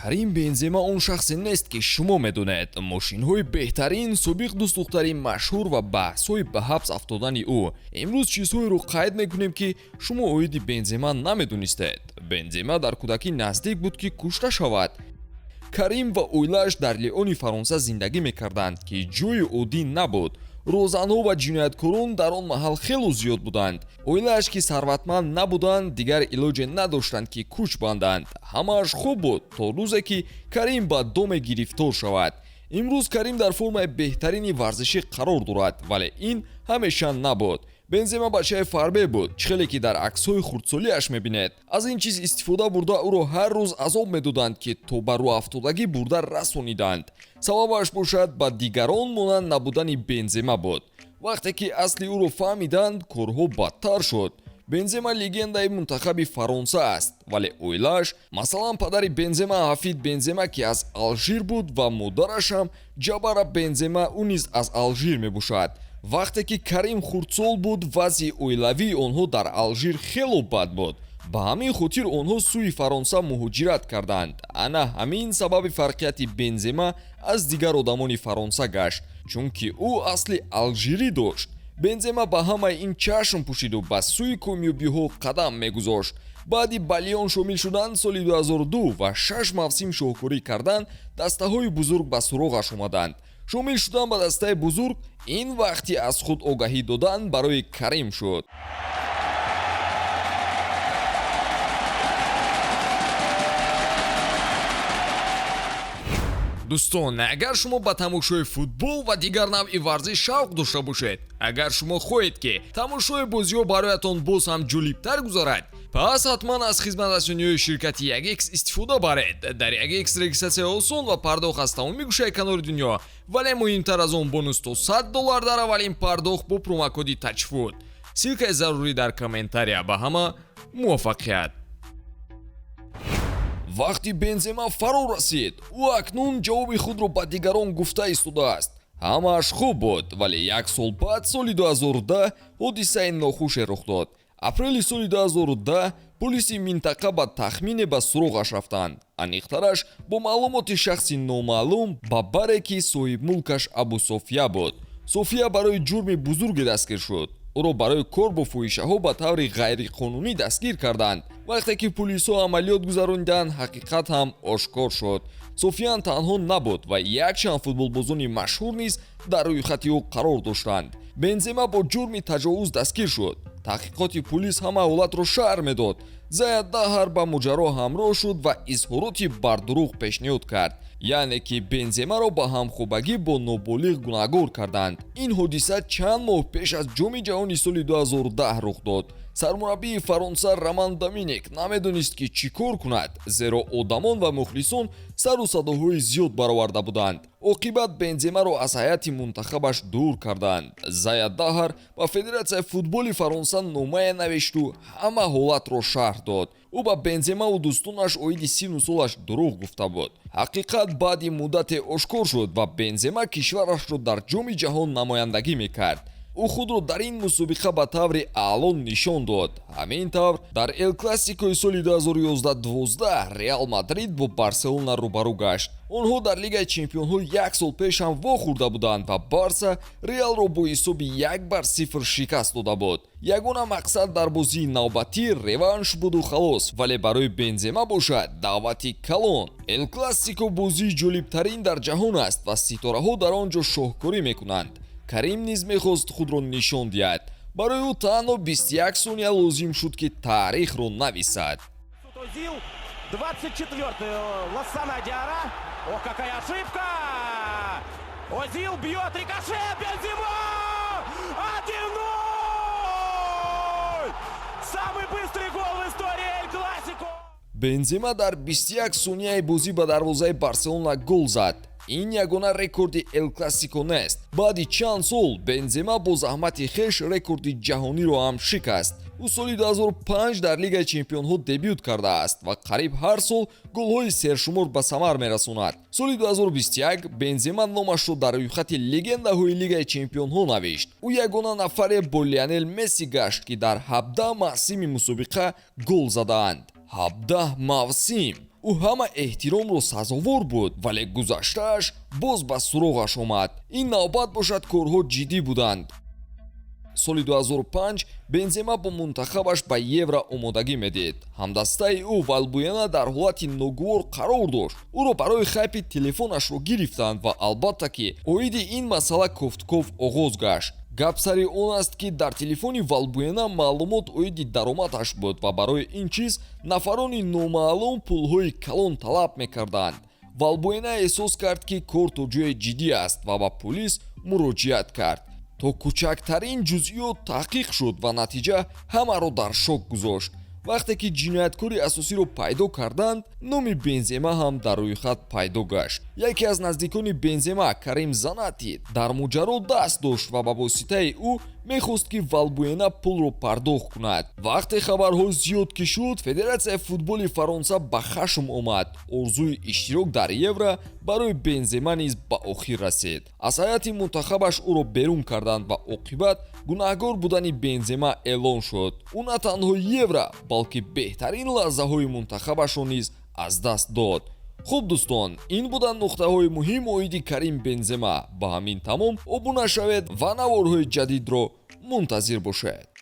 Карим Бензема он шахсе нест, ки шумо медонед. Мошинҳои беҳтарин, собиқ дӯстдухтари машҳур ва баҳсҳои ба ҳабс афтодани ӯ. Имрӯз чизҳоеро қайд мекунем, ки шумо оиди Бензема намедонистед. Бензема дар кӯдакӣ наздик буд, ки кушта шавад. Карим ва оилааш дар Лиони Фаронса зиндагӣ мекарданд, ки ҷойи оддӣ набуд. Розанҳо ва ҷинояткорон дар он маҳал хело зиёд буданд. Оилааш, ки сарватманд набуданд, дигар илоҷе надоштанд, ки кӯч банданд. Ҳамааш хуб буд, то рӯзе ки Карим ба доме гирифтор шавад. Имрӯз Карим дар формаи беҳтарини варзишӣ қарор дорад, вале ин ҳамеша набуд. Бензема бачаи фарбе буд, чӣ хеле ки дар аксҳои хурдсолиаш мебинед. Аз ин чиз истифода бурда, ӯро ҳар рӯз азоб медоданд, ки то ба рӯафтодагӣ бурда расониданд. Сабабаш бошад, ба дигарон монанд набудани Бензема буд. Вақте ки асли ӯро фаҳмиданд, корҳо бадтар шуд. Бензема легендаи мунтахаби Фаронса аст, вале оилааш, масалан, падари Бензема Ҳафид Бензема, ки аз Алжир буд, ва модарашам Ҷабара Бензема, ӯ низ аз Алжир мебошад. Вақте ки Карим хурдсол буд, вазъи оилавии онҳо дар Алжир хело бад буд. Ба ҳамин хотир онҳо сӯи Фаронса муҳоҷират карданд. Ана ҳамин сабаби фарқияти Бензема аз дигар одамони Фаронса гашт, чунки ӯ асли алжирӣ дошт. Бензема ба ҳамаи ин чашм пӯшиду ба сӯи комёбиҳо қадам мегузошт. Баъди ба Лион шомил шудан соли 2002 ва 6 мавсим шоҳкорӣ кардан, дастаҳои бузург ба суроғаш омаданд. Шомил шудан ба дастаи бузург ин вақти аз худ огаҳӣ додан барои Карим шуд. Дӯстон, агар шумо ба тамошои футбол ва дигар навъи варзиш шавқ дошта бошед, агар шумо хоҳед, ки тамошои бозиҳо бароятон боз ҳам ҷолибтар гузарад, пас ҳатман аз хизматрасониҳои ширкати 1X истифода баред. Дар 1X регистратсия осон ва пардохт аз тамоми гӯшаи канори дунё, вале муҳимтар аз он, бонус то 100 доллар дар аввалин пардохт бо промокоди Тачфуд. Ссылкаи зарурӣ дар комментария. Ба ҳама муваффақият! Вақти Бензема фаро расид. Ӯ акнун ҷавоби худро ба дигарон гуфта истодааст. Ҳамааш хуб буд, вале як сол баъд, соли 2010, ҳодисаи нохуше рух дод. Апрели соли 2010 полиси минтақа ба тахмине ба суроғаш рафтанд, аниқтараш, бо маълумоти шахси номаълум ба баре, ки соҳибмулкаш Абу София буд. София барои ҷурми бузурге дастгир шуд. Ӯро барои кор бо фоҳишаҳо ба таври ғайриқонунӣ дастгир карданд. Вақте ки пулисҳо амалиёт гузарониданд, ҳақиқат ҳам ошкор шуд. Софиян танҳо набуд ва якчанд футболбозони машҳур низ дар рӯйхати ӯ қарор доштанд. Бензема бо ҷурми таҷовуз дастгир шуд. Таҳқиқоти пулис ҳама ҳолатро шарҳ медод. Заяд Даҳар ба моҷаро ҳамроҳ шуд ва изҳороти бардурӯғ пешниҳод кард, яъне ки Бенземаро ба ҳамхобагӣ бо ноболиғ гунаҳгор карданд. Ин ҳодиса чанд моҳ пеш аз Ҷоми ҷаҳони соли 2010 рух дод. Сармураббии Фаронса Роман Доминик намедонист, ки чӣ кор кунад, зеро одамон ва мухлисон сару садоҳои зиёд бароварда буданд. Оқибат Бенземаро аз ҳайати мунтахабаш дур карданд. Зая Даҳар ба Федератсияи футболи Фаронса номае навишту ҳама ҳолатро шарҳ дод. Ӯ ба Бенземаву дӯстонаш оиди сину солаш дурӯғ гуфта буд. Ҳақиқат баъди муддате ошкор шуд ва Бензема кишварашро дар Ҷоми ҷаҳон намояндагӣ мекард. Ӯ худро дар ин мусобиқа ба таври аъло нишон дод. Ҳамин тавр, дар Эл Классикои соли 2011-12 Реал Мадрид бо Барселона рӯбарӯ гашт. Онҳо дар Лигаи чемпионҳо як сол пеш ҳам вохӯрда буданд ва Барса Реалро бо ҳисоби 1-0 шикаст дода буд. Ягона мақсад дар бозии навбатӣ реванш буду халос, вале барои Бензема бошад, даъвати калон. Эл Классико бозии ҷолибтарин дар ҷаҳон аст ва ситораҳо дар он ҷо шоҳкорӣ мекунанд. Карим низ мехост худро нишон диҳад. Барои ӯ танҳо 21 сония лозим шуд, ки таърихро нависад. Озил, 24-й Лассана Диара. О, какая ошибка! Озил бьет, рикошет, Бензема! 1-0! Самый быстрый гол в истории Эль Классико! Бензема дар 21 сонияи бозӣ ба дарвозаи Барселона гол зад. Ин ягона рекорди Эл Классико нест. Баъди чанд сол Бензема бо заҳмати хеш рекорди ҷаҳониро ҳам шикаст. Ӯ соли 2005 дар Лигаи чемпионҳо дебют кардааст ва қариб ҳар сол голҳои сершумор ба самар мерасонад. Соли 2021 Бензема номашро дар рӯйхати легендаҳои Лигаи чемпионҳо навишт. Ӯ ягона нафаре бо Лионел Месси гашт, ки дар 17 мавсими мусобиқа гол задаанд. 17 мавсим. Ӯ ҳама эҳтиромро сазовор буд, вале гузаштааш боз ба суроғаш омад. Ин навбат бошад, корҳо ҷиддӣ буданд. Соли 2005 Бензема бо мунтахабаш ба Евро омодагӣ медид. Ҳамдастаи ӯ Валбуена дар ҳолати ногувор қарор дошт. Ӯро барои хайпи телефонашро гирифтанд ва, албатта ки, оиди ин масъала кофтков оғоз гашт. Гап сари он аст, ки дар телефони Валбуена маълумот оиди даромадаш буд ва барои ин чиз нафарони номаълум пулҳои калон талаб мекарданд. Валбуена эҳсос кард, ки кор то ҷое ҷиддӣ аст, ва ба пулис муроҷиат кард. То кӯчактарин ҷузъиёт таҳқиқ шуд ва натиҷа ҳамаро дар шок гузошт. Вақте ки ҷинояткори асосиро пайдо карданд, номи Бензема ҳам дар рӯйхат пайдо гашт. Яке аз наздикони Бензема, Карим Занати, дар моҷаро даст дошт ва ба воситаи ӯ мехост, ки Валбуена пулро пардохт кунад. Вақте хабарҳо зиёд ки шуд, Федератсияи футболи Фаронса ба хашм омад. Орзуи иштирок дар Евро барои Бензема низ ба охир расид. Аз ҳайати мунтахабаш ӯро берун карданд ва оқибат гунаҳгор будани Бензема эълон шуд. Ӯ на танҳо Евро, балки беҳтарин лаҳзаҳои мунтахабашро низ аз даст дод. Хуб, дӯстон, ин буданд нуқтаҳои муҳим оиди Карим Бензема. Ба ҳамин тамом. Обуна шавед ва наворҳои ҷадидро мунтазир бошед.